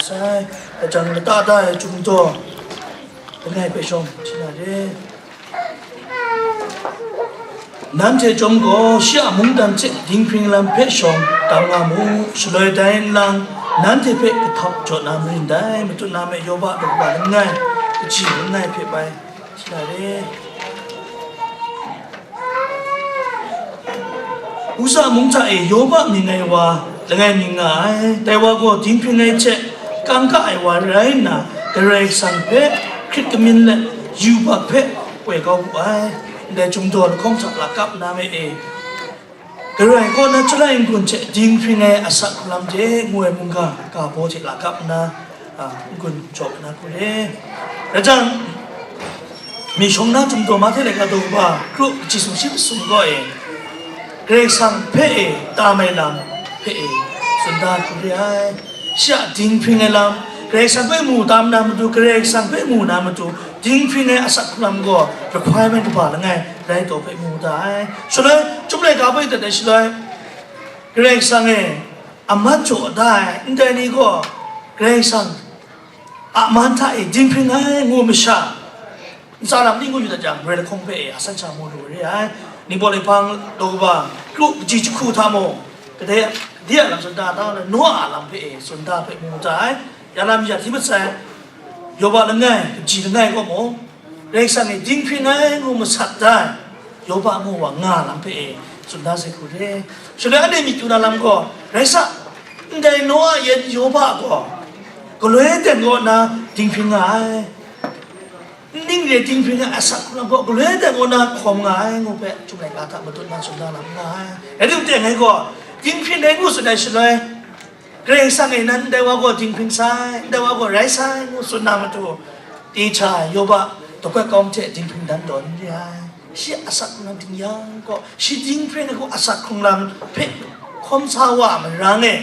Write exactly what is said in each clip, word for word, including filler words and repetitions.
Sai, kajang lata da ai Chyum daw langai hpe shawng hti na re. Nanhte chyawm gaw shi a mungdan hte dinghpring lam hpe shawng tam nga mu, shaloi dai nlang nanhte hpe kahtap jaw na marin dai, matut na me Yoba daw kaba langai, kaji langai hpe bai hti na re. Usa mung hta e Yoba mying ai wa langai mying nga ai. Dai wa gaw dinghpring ai hte kangka ai wa rai nna, Karai Kasang hpe hkrit kamyin let yubak hpe koi kau wu ai. Ndai Chyum daw lahkawng hta lakap nna me e, Karai kaw na chyalai n-gun hte dinghpring ai asak hkrum lam de ngu ai mungga ga baw hte lakap nna, a, n-gun jaw na hku re. Rai jang, mi shawng na Chyum daw Mahte laika daw kaba kru kaji sumshi masum gaw e, Karai Kasang hpe e tam ai lam hpe e tsun da hku re ai. Shi a dinghpring ai lam, Karai Kasang hpe mu tam na matu, Karai Kasang hpe mu na matu, dinghpring ai asak hkrum lam gaw requirement kaba langai rai taw hpe mu da ai. Shaloi, Chyum laika hpe dat ai shaloi, Karai Kasang e, a mat jaw da ai, ndai ni gaw Karai Kasang a man hta e dinghpring ai ngu masha, ntsa lam ni ngu yu dat jang, Karai lahkawng hpe e a san sha mu lu re ai. Ningbaw Linhpang daw kaba kru kaji jahku hta mung, kadai, kadai a lam tsun da ta, Noa a lam hpe e tsun da hpe mu da ai. Ya lam ya hti masai, Yoba langai, kaji langai kaw mung, Karai Kasang e dinghpring ai ngu masat da ai, Yoba ngu wa nga lam hpe e tsun da sai hku re. Shaloi anhte myit du na lam gaw, rai sa, ndai Noa yan Yoba gaw galoi ten kaw nna dinghpring nga ai. Ning re dinghpring ai asak hkrum lam gaw galoi ten kaw nna hkawm nga ai ngu hpe Chyum laika hta matut na tsun da lam nga ai. Rai timung, teng ai gaw dinghpring dai ngu tsun ai shaloi, Karai Kasang e nan ndai wa gaw dinghpring sai, ndai wa gaw rai sai ngu tsun na matu, Yoba daw kawng hte dinghpring dan tawn n re ai. Shi asak hkrung lam ting yang gaw, shi dinghpring ai gaw asak hkrung lam hpe hkawm sa wa ai marang e,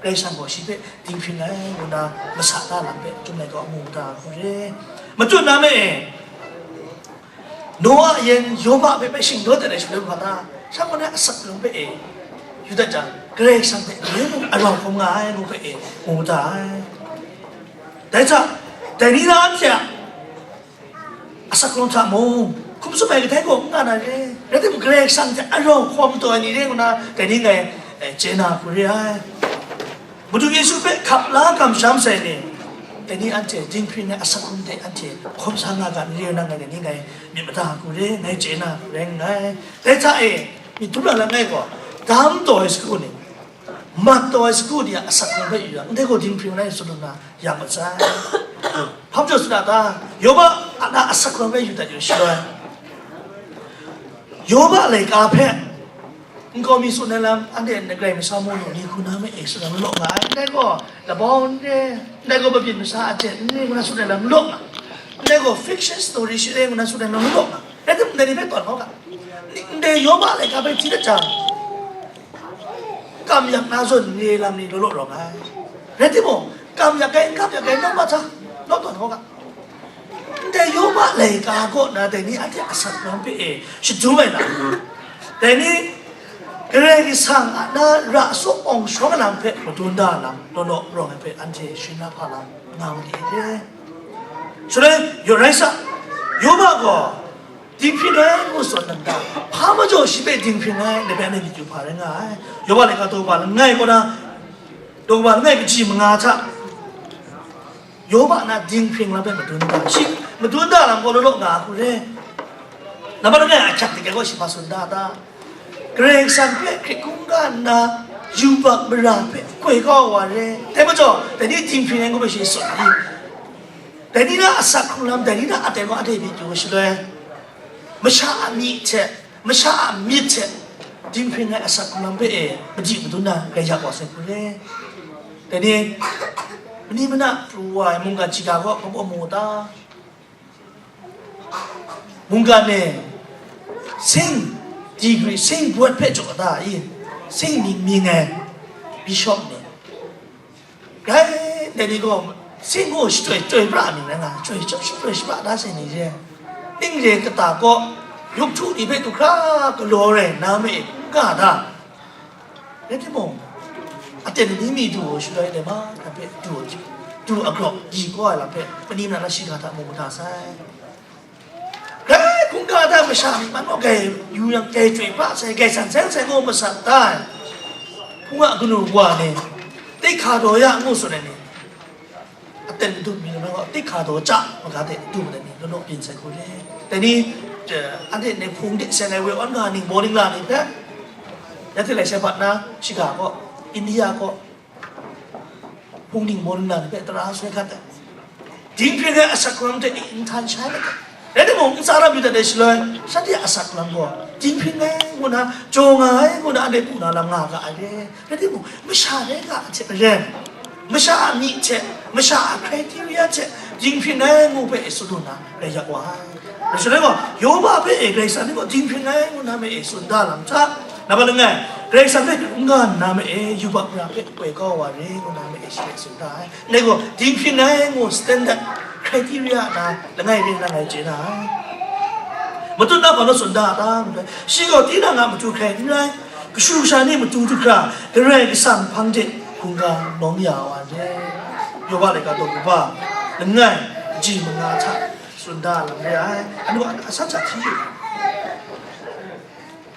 Karai Kasang gaw shi hpe dinghpring ai ngu na masa da lam hpe Chyum laika mu da hku re. Matut na me e, Noa yan Yoba hpe bai shingdaw dat ai shaloi hpa na, sha kaw na asak hkrung hpe e yu dat jang, Karai Kasang hte mung arau hkawm nga ai ngu hpe e mu da ai. Dai hta, dai ni na anhte a asak hkrung hta mung, hkum tsup ai kadai gaw n nga na re. Rai timung, Karai Kasang hte arau hkawm taw ai ni re ngu na, dai ni ngai, eh, chye na hku re ai. Madu Yesu hpe hkap la kamsham sai ni, dai ni anhte dinghpring ai asak hkrung hte anhte hkawm sa nga ga ni re nna ngai, dai ni ngai myit mada hku re, ngai chye na hku rai nngai. Dai hta e, myit dum na langai gaw, dam taw ai sagu ni, mat taw ai sagu ni a asak hkrung hpe yu yang, ndai gaw dinghpring ai tsun lu na, ya mat sai. Hpa majaw tsun a ta? Yoba a na asak hkrung hpe yu dat yu shaloi, Yoba laika hpe nkau mi tsun ai lam, anhte Karai masha mu lu ni hku na me e tsun ai law nga ai. Ndai gaw labau n re, ndai gaw mabyin masha a hte n re ngu na tsun ai lam law nga, ndai gaw fiction story shi re ngu na tsun ai lam law nga. Rai timung, ndai ni hpe tawn hkau ga. Ndai Yoba laika hpe hti dat jang, kam yak na zawn re lam ni law law rawng ai. Rai timung, kam yak ai, n kam yak ai, nawng ma hta, naw tawn hkau ga. Ndai Yoba laika kaw na dai ni anhte asak lam hpe e shadum ai lam, dai ni Karai Kasang a na ra tsun awng shawng ai lam hpe madun da lam, law law rawng ai hpe anhte sharin na hpa lam nga ma ni re. Shaloi, yo rai sa, Yoba gaw dinghpring ai ngu tsun nang ta? Hpa majaw shi hpe dinghpring ai, dai hpe anhte myit yu hpa rai nga ai. Yoba laika daw kaba langai kaw na, daw kaba langai kaji manga hta, Yoba na dinghpring lam hpe madun da, shi madun da lam gaw law law nga hku re. Nambat langai a ahkyak hte gaw shi hpa tsun da ta? Karai Kasang hpe hkrit hkungga nna yubak mara hpe koi kau wa re. Dai majaw, dai ni dinghpring ai ngu hpe shi tsun ai. Dai ni na asak hkrung lam, dai ni na aten gaw anhte myit yu shaloi, masha a myi hte, masha a myit hte dinghpring ai asak hkrung lam hpe e madi madun na grai yak wa sai hku re. Dai ni, mani mana pru wa ai mungkan shiga gaw hpa mu ta? Mungkan e sing degree, sing buat hpe jaw da i, sing mying mying ai bishop ni, rai ndai ni gaw, sing gaw shachyoi chyoi pra mying rai nga, chyoi chyoi shachyoi shapra da sai ni re. Ning re kata kaw, yawk htu ni hpe du hkra galaw rai nna me, n ga da. Rai timung, a Aten ni mi du ai shaloi, dai ma, dai hpe du ai, du ai graw, di kau ai lam hpe, mani na na shiga hta mu mada sai. Grai hkungga hta masha myi man gaw grai yu yang, grai chyoi pra sai, grai san seng sai ngu masat da ai. Hpung a kanu wa ni, tik hka daw ya ngu tsun ai ni, aten dum mi na gaw, tik hka daw chya maga de dum ai ni, law law byin sai hku le. Dai ni, eh, anhte ni hpung de seng ai we awn ga ning, bowling la ni hpe, ya hte lai sai bat na, shiga gaw, India gaw, hpung ning maw nna ni hpe tara soi hkat ai. Dinghpring ai asak hkrung hte e nhtan shai mat ai. Rai timung, n tsara yu dat ai shaloi, shanhte a asak hkrung gaw dinghpring ai ngu na, jaw nga ai ngu na, anhte pru na lam nga ga ai re. Rai timung, masha rai ga ai hte maren, masha a myi hte, masha a criteria hte, dinghpring ai ngu hpe e tsun lu na, rai yak wa ai. Rai shaloi gaw, Yoba hpe e Karai Kasang ni gaw dinghpring ai ngu na ma e tsun da lam hta, nambat langai, Karai Kasang hpe hkungga nna ma e yubak mara hpe koi kau wa re ngu na ma e shi hpe tsun da ai. Ndai gaw, dinghpring ai ngu standard, criteria na langai re langai chye na ai. Matut na hpa naw tsun da a ta? Shi gaw tinang a matu hkrai n rai, kashu kasha ni matu du hkra, Karai Kasang hpang de hkungga nawng ya wa re. Yoba laika daw kaba langai, kaji manga hta tsun da lam re ai. Anu a asan hta hti yu.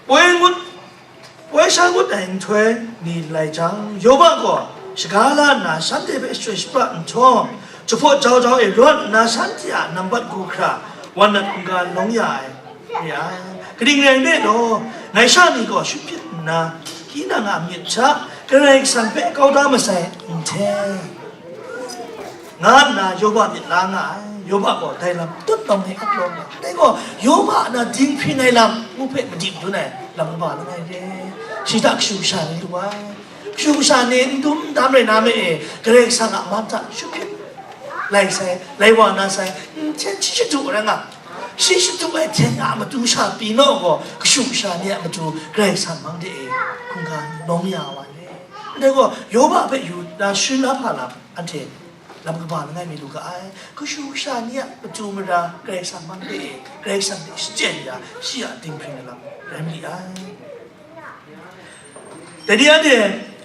Poi ngut, poi sha ngut ai nhtoi ni lai jang, Yoba gaw shaga la nna shanhte hpe shachyoi shapra nhtawm, jahpaw jau jau e rawt nna shanhte a nambat gu hkra, wan nat hkungga nawng ya ai re ai. Kaning rai nme law, ngai sha ni gaw shut hpyit nna, tinang a myit hta Karai Kasang hpe kau da masai n hte, nga nna Yoba myit la nga ai. Yoba gaw dai lam tut lawm ni ap lawm nga. Dai gaw, Yoba na dinghpring ai lam ngu hpe madi madun ai lam kaba langai re. Shi hta kashu kasha ni lu ai. Kashu kasha ni n dum n dam rai na me e, Karai Kasang a man hta shut hpyit lai sai, lai wa na sai, n hten shi shadu rai nga. Shi shadu ai hten a matu sha pyi naw gaw, kashu kasha ni a matu Karai Kasang mang de e, hkungga nawng ya wa le. Ndai gaw, Yoba hpe yu na sharin lahpa lam anhte lam kaba langai mi lu ga ai. Kashu kasha ni a matu mara Karai Kasang man de e, Karai Kasang hte shachyen ya, shi a dinghpring ai lam rai ma li ai. Dai ni anhte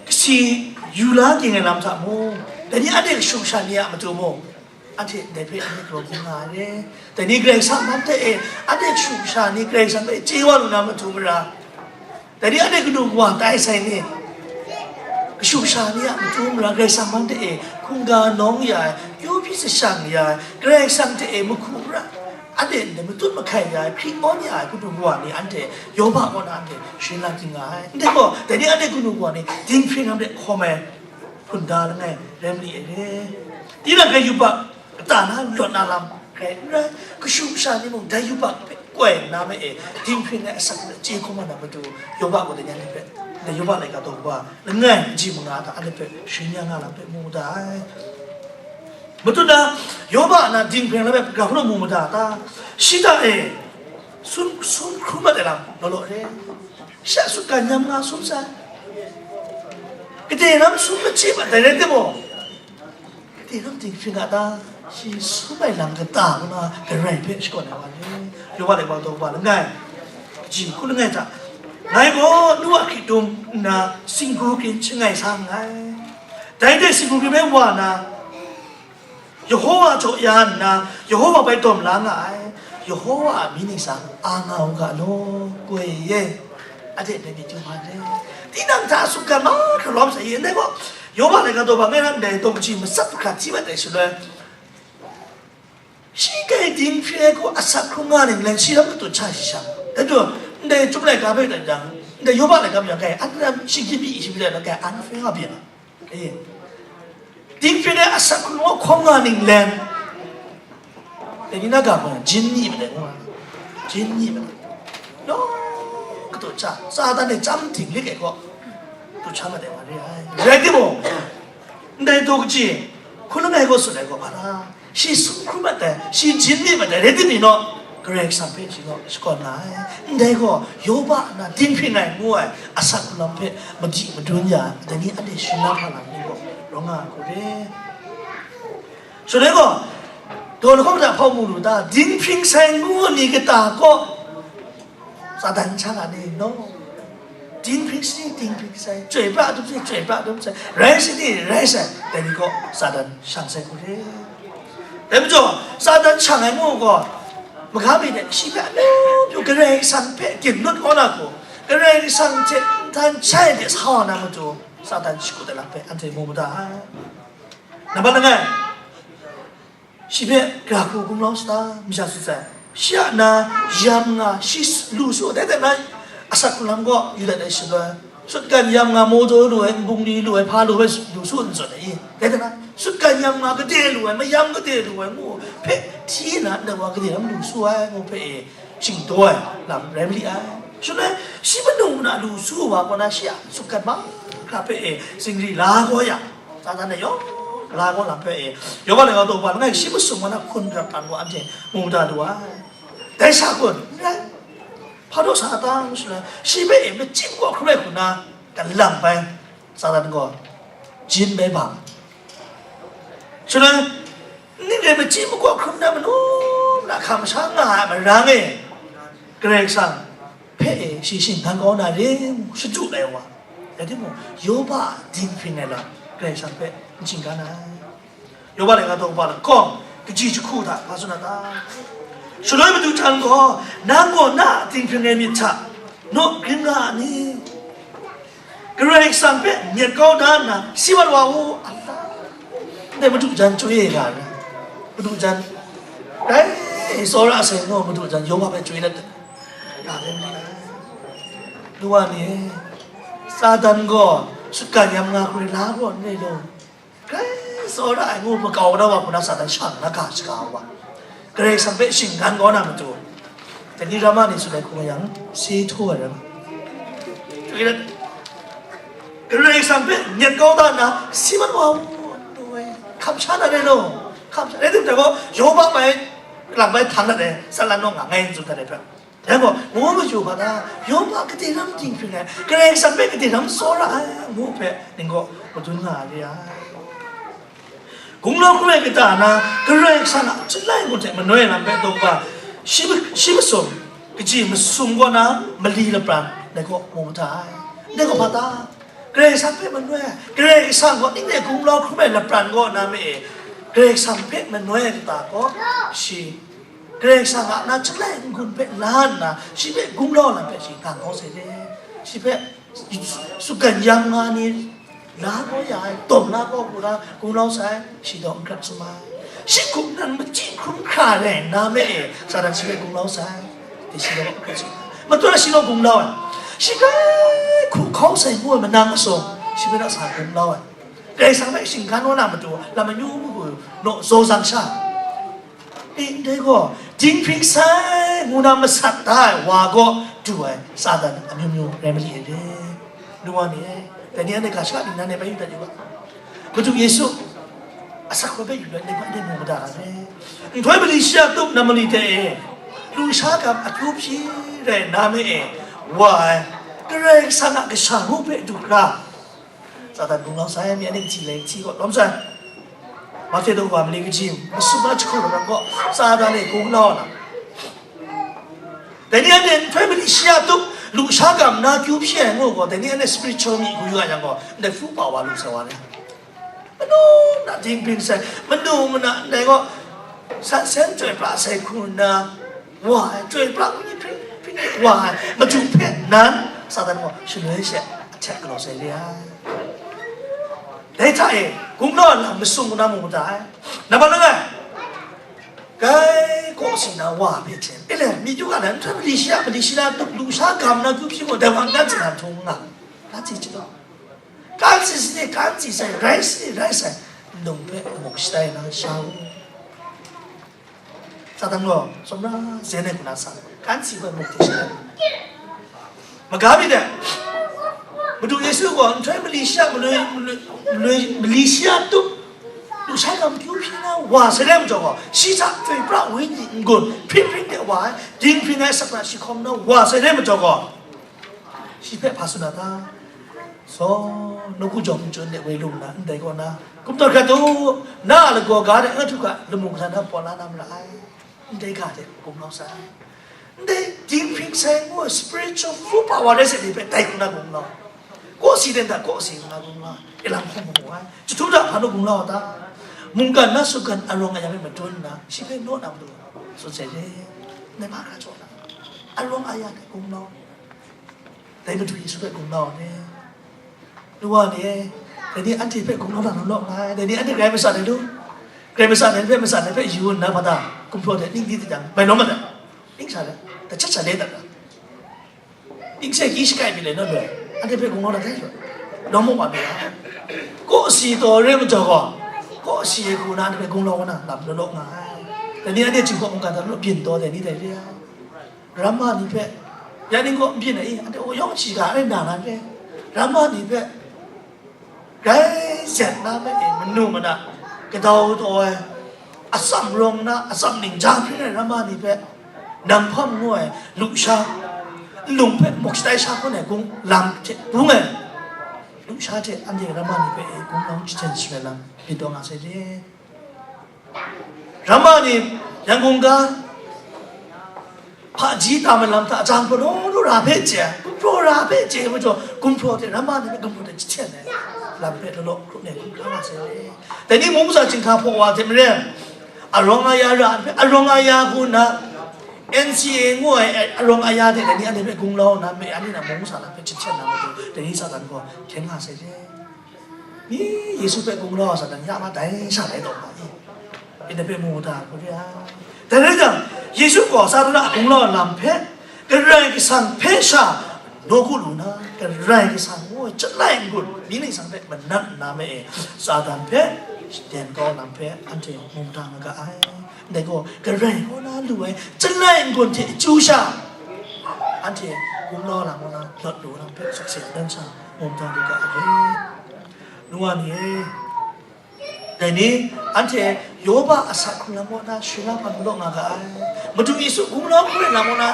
kasi yu la ging ai lam hta mung, dai ni anhte kashu kasha ni a matu mung, anhte ndai hpe anhte galaw hkrum nga ai re. Dai ni Karai Kasang man de e, anhte kashu kasha ni Karai Kasang hpe chye wa lu na matu mara, dai ni anhte kanu kawa tai sai ni, kashu kasha ni a matu mara Karai Kasang man de e, hkungga nawng ya ai, kyu hpyi sashang ya ai, Karai Kasang hte e mahku mara, anhte ndai matut mahkai ya ai, hkri awn ya ai kanu kawa ni anhte Yoba kaw na anhte sharin la ging nga ai. Ndai gaw, dai ni anhte kanu kawa ni dinghpring lam de hkawm ai hpunda langai rai ma li ai re. Tinang hpe yubak kata na lawt na lam rai n rai, kashu kasha ni mung dai yubak hpe koi nna ma e, dinghpring ai asak hpe chye hkrum ai na matu, Yoba gaw dai ni anhte hpe, dai Yoba laika daw kaba langai kaji manga hta anhte hpe sharin ya nga lam hpe mu da ai. Matut na, Yoba na dinghpring lam hpe ga hkrum mu mada ta? Shi hta e sun, sun hkrum mat ai lam law law re. Shi a sutgan nyam nga sum sai. Kade lam sun machyi mat ai rai timung, Tinang dinghpring a ta? Shi sum ai lam kata ngu na Karai hpe shakawn ai wa ni? Yawba laika daw wa langai, kaji hku langai hta, ngai gaw nu a hkritung nna singgu krin shangai sa nngai. Dai hte singgu krin hpe wa na, Yehova jaw ya nna, Yehova bai dawm la nga ai. Yehova a myit ningsang a nga u ga law, koi e. Anhte dai myit chyu hpa re. Tinang hta sutgan mahkra lawm sai, ndai gaw, Yawba laika daw wa ngai na ndai daw kaji matsat hkra hti mat ai shaloi, shi kai dinghpring ai hku asak hkrung nga ning len shi lam katut sha shi shang. Dai du, ndai Chyum laika hpe dat jang, ndai Yawba laika hpe jang kai, an lam shinggyim byi shinggyim byi dat kai, an hpe nga byin a. E, dinghpring ai asak hkrung hkawm nga ning len. Dai ni na ga hkawm jin ni ma dai ngu ai. Jin ni ma dai. Law, katut sha, Satan e chyam ting lik ai gaw, katut sha ma dai wa re ai. Rai timung, ndai daw kaji, hkun langai gaw tsun ai gaw, hpa na, shi sum hkrum mat ai, shi jin myit mat ai, rai tim ni naw, Karai Kasang hpe shi gaw shakawn nga ai. Ndai gaw, Yawba na dinghpring ai ngu ai asak lam hpe madi madun ya ai, dai ni anhte shingla hpa lam ni gaw rawng nga ai hku re. Shaloi gaw, daw lahkawng hta hpawng mu lu ta, dinghpring sai ngu ni kata kaw, Satan n sha nga ni naw? Dinghpring sini dinghpring sai, chyoi pra dum sini chyoi pra dum sai, rai sini rai sai, dai ni gaw Satan shang sai hku re. Dai majaw, Satan shang ai ngu gaw, maga mi de, shi hpe amyu myu Karai Kasang hpe ginlut kau na hku, Karai Kasang hte nhtan shai de sa wa na matu, Satan shi kut ai lam hpe anhte mu mada ai. Nambat langai, shi hpe gara hku gumlau sa ta, masha sut sai. Shi a na yam nga, shi lu su, dai hte na asak hkrung lam gaw yu dat ai shaloi, sutgan yam nga, mawdaw lu ai, nbungli lu ai, hpa lu ai, lu su n tsun ai i? Dai hte na, sutgan yam nga, gade lu ai, mayam gade lu ai ngu hpe hti na, ndai wa gade lam lu su ai ngu hpe e, shingdaw ai lam rai ma li ai. Shaloi, shi manu na lu su wa kaw na, shi a sutgan mahkra hpe e, zingri la kau ya, Satan e yawng la kau lam hpe e, Yawhan laika daw ba langai shi masum wa na hkun prat pran wa anhte mu mada lu ai. Dai sha kun, n rai. Hpa daw sa a ta ngu shaloi, shi hpe e machyi makawp hkrum ai hku na, galang bai, Satan gaw jin bai bang. Shaloi, ning rai machyi makawp hkrum na manu na hkam sha nga ai marang e, Karai Kasang hpe e shi shinggan kau na re ngu shadu lai wa. Rai timung, Yoba a dinghpring ai lam Karai Kasang hpe n shinggan ai. Yoba laika daw ba lakawng, kaji jahku hta hpa tsun a ta? Shaloi Madu jan gaw, nang gaw na a dinghpring ai myit hta naw grin nga a ni? Karai Kasang hpe nyet kau da nna, si mat wa u, a ta? Ndai Madu jan chyoi nga ai, Madu jan, dai tsawra sai ngu Madu jan Yoba hpe chyoi dat ai. Ga rai n rai. Nuwa ni e, Satan gaw sutgan yam nga hkoi la gaw n rai law, grai tsawra ai ngu makau na wa hku na Satan shang na ga shaga wa, Karai Kasang hpe shinggan kau na matu, dai ni rama ni tsun ai hku yang, si htu ai rai ma. Karai Kasang hpe nyet kau da nna, si mat wa u, kamsham na rai law, kamsham rai tim hta gaw, Yoba bai, lang bai hpang dat ai, Satan naw nga ngai n tsun dat ai hpe. Dai gaw, ngu maju hpa na, yawng hpa gade lam dinghpring ai, Karai Kasang hpe gade lam tsawra ai, ngu hpe, ning gaw madun nga ai re ai. Gunglau hkrum ai kata na, Karai Kasang a chyalai ngut hte manoi lam hpe taw ga, shi, shi masum, kaji masum kaw na, mali lapran, dai gaw mu mada ai. Dai gaw hpa ta? Karai Kasang hpe manoi ai, Karai Kasang gaw ning de gunglau hkrum ai lapran kaw na me e, Karai Kasang hpe manoi ai kata gaw, shi Karai Kasang a na chyalai n-gun hpe la nna, shi hpe gunglau lam hpe shi gang kau sai re. Shi hpe sutgan yam nga ni la kau ya ai, tawm la kau hku na gunglau sai, shi daw n hkrat sum ai. Shi hkum nan machyi hkrum hkra rai nna me e, Satan shi hpe gunglau sai, de shi daw n hkrat sum ai. Matu na shi daw gunglau ai. Shi grai hku hkau sai ngu ai manang masum, shi hpe na sa gunglau ai. Karai Kasang hpe shinggan wa na matu, lam amyu myu naw zaw zang sha. Ndai gaw, dinghpring sai ngu na masat da ai wa gaw du ai Satan amyu myu rai mali ai re. Nwa ni e, dai ni anhte ga shaka ningnan e bai yu dat yu ga. Madu Yesu a sakoi hpe yu let, ndai hpe mu mada ai re. Nhtoi mali shi a tup na mali hte e, lusha gam akyu hpyi rai nna me e, wa ai, Karai Kasang a Kasha ngu hpe du hkra, Satan gunglau sai, mi anhte kahti lai kahti gaw lawm sai. Mahte daw wa mali kaji masum na jahku lam gaw Satan e gunglau na. Dai ni anhte nhtoi mali shi a tup, lusha gam na kyu hpyi ai ngu gaw, dai ni anhte spiritual mi hku yu a yang gaw, ndai hpu pa wa lu sai wa ni. Manu na dinghpring sai, manu mana ndai gaw, san sen chyoi pra sai hku nna, wa ai, chyoi pra hku ni hpring hpring wa ai, madu hpe nan, Satan gaw shaloi she ahtek galaw sai re ai. Dai hta e, gunglau a lam masum ngu na mu mada ai. Nambat langai, grai kaw si na wa hpe hte, e le, mi kyu ga na, nhtoi mali shi a, mali shi na, lusha gam na kyu hpyi gaw, dai wa n dan si na htung nga, dan si chyawm. Kan si sini kan si sai, rai sini rai sai, nlung hpe muk shatai na sha u. Satan gaw, sumra zen ai hku na sa, kan si hpe muk hte shatai. Maga mi de, Madu Yesu gaw nhtoi mali shi a, maloi, maloi, maloi, mali shi a tup, lusha gam kyu hpyi na wa sai re majaw gaw, shi hta chyoi pra wenyi n-gun hpring hpring de wa ai, dinghpring ai sakra shi hkawm na wa sai re majaw gaw, shi hpe hpa tsun na ta? Saw, nawku jawm n chyu n de woi lu nna, ndai kaw na, gumdawt hkrat u, na a lagaw ga de, anhtu hka lamu kahtan na paw la na mara ai, ndai ga de gumlau sai, ndai Dinghpring sai ngu ai spiritual food power rai sai ni hpe dai hku na gunglau. Kaw si ten hta kaw si hku na gunglau. E lam hkawm mu ai. Jahtum hta hpa nu gunglau ta. Mungkan na sutgan arawng aya hpe madun nna, shi hpe naw na matu tsun sai re. Ngai hpa hkra jaw na. Arawng aya hpe gunglau. Dai Madu Yesu hpe gunglau re. Nu wa ni, dai ni anhte hpe gunglau na law nga ai, dai ni anhte grai masat ai lu, grai masat ai hpe masat ai hpe yu nna, hpa ta, gumhpraw hte ning di jang, bai lawm mat ai, ning sha ai, da chat sha le dat ai, ning se hkyi shakai mi le naw loi, anhte hpe gunglau na tai loi, nawng mung wa mi ai, kaw si taw re majaw gaw, kaw si ai hku na anhte hpe gunglau na lam law law nga ai, dai ni anhte Jinghpaw mungkan hta law byin taw dai ni dai re ai. Ramma ni hpe, ya ning gaw n byin ai, anhte aw yawng shaga e na na hpe, ramma ni hpe, grai zet na hpe e manu mana, kadau taw ai, atsam rawng na, atsam ning ja hpring ai ramma ni hpe, nang hpam ngu ai, lusha, nlung hpe muk shatai sha hkun ai, gung lam hte bung ai, lusha hte anhte ramma ni hpe e gung nang jahten shaloi lam, byin taw nga sai re. Ramma ni, Yangon ga, hpaji tam ai lam hta, jang hpraw naw lu ra hpe chye ai, gumhpraw ra hpe chye ai majaw, gumhpraw hte ramma ni hpe gumhpraw hte jahten ai lam hpe law law hkrup ai hkrum hkra nga sai ai. Dai ni mung masha chyinghka hpaw wa hte maren, arawng aya ra ai hpe, arawng aya hku nna, N C A ngu ai arawng aya hte dai ni anhte hpe gunglau nna, mei anhte na mung masha lam hpe jahten na matu, dai ni Satan gaw hkyen nga sai ai. Mi Yesu hpe gunglau ai Satan ya ma dai sha dai taw ma i? Ndai hpe mu da, hku re ai. Dai rai jang, Yesu gaw Satan a gunglau lam hpe, Karai Kasang hpe sha nawku lu na, Karai Kasang ngu ai Chyalai n-gun, mi ning san hpe manat nna me e, Satan hpe shaden kau lam hpe anhte mu da nga ga ai. Ndai gaw, Karai kaw na lu ai Chyalai n-gun hte chyu sha, anhte gunglau lam kaw na lawt lu lam hpe sakse dan sha, mu da lu ga ai. Nu wa ni e, dai ni, anhte Yoba asak hkrung lam kaw na shara hpa law nga ga ai. Madu Yesu gunglau hkrum lam kaw na,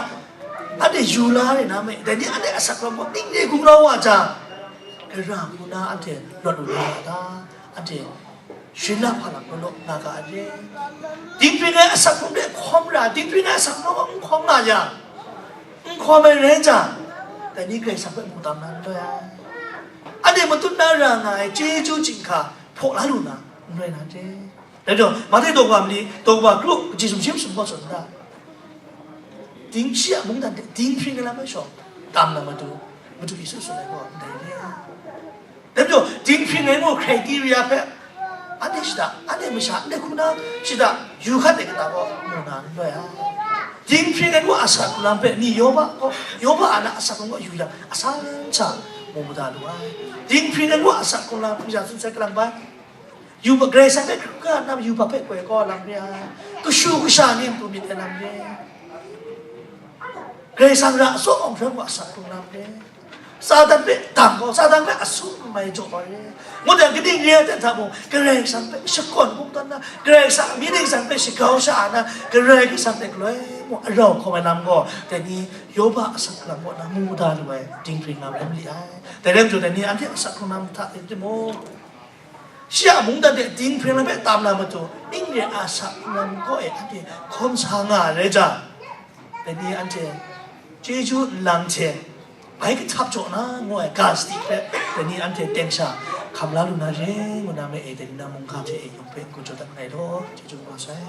anhte yu la re na me, dai ni anhte asak hkrung lam kaw ning re gunglau wa jang, gara hku na anhte lawt lu na ra ta? Anhte shara hpa lam kaw law nga ga ai re. Dinghpring ai asak hkrung de hkawm ra, dinghpring ai asak hkrung n hkawm nga yang, n hkawm ai rai jang, dai ni Karai Kasang hpe mu tam na n rai ai. Anhte matut na ra nga ai chyeju chyinghka hpaw la lu na n rai na hte. Dai majaw, Mahte daw wa mali, daw wa kru, kaji sumshi masum gaw tsun n ta? Ding shi a mungdan hte dinghpring ai lam ai shawng, tam na matu, Madu Yesu tsun ai gaw ndai re. Dai majaw, dinghpring ai ngu criteria hpe, anhte shada, anhte masha, anhte hku na shada, yu hkat ai kata gaw mu na n rai ai. Dinghpring ai ngu asak hkrung lam hpe, mi Yoba gaw, Yoba a na asak hkrung gaw yu yang, asan sha mu mada lu ai. Dinghpring ai ngu asak hkrung lam hpe, ya tsun sai kalang bai. Yubak, Karai Kasang hpe hkrup ga nna yubak hpe koi kau lam re ai, kashu kasha ni matu myit ai lam re, Karai Kasang ra tsaw awng hpra wa asak hkrung lam re, Satan hpe dang kau, Satan hpe asu mai jaw ai re, ngut yang kaning re ai hta mung, Karai Kasang hpe shakawn kungdawn na, Karai Kasang, mi ning Kasang hpe shagau sha na, Karai Kasang hte galoi mung arau hkawm ai lam gaw, dai ni Yoba asak hkrung lam kaw na mu da lu ai dinghpring lam rai mali ai. Dai rai majaw, dai ni anhte asak hkrung lam hta e timung, shi a mungdan hte dinghpring lam hpe tam na matu, ning re a asak hkrung lam kaw e anhte hkawm sa nga ai rai jang, dai ni anhte chyeju nlang hte bai kahtap jaw na ngu ai ga sadi hpe, dai ni anhte teng sha hkam la lu na re ngu na me e, dai ni na mungga hte e yawng hpe n-gun jaw dat nngai law, chyeju kaba sai.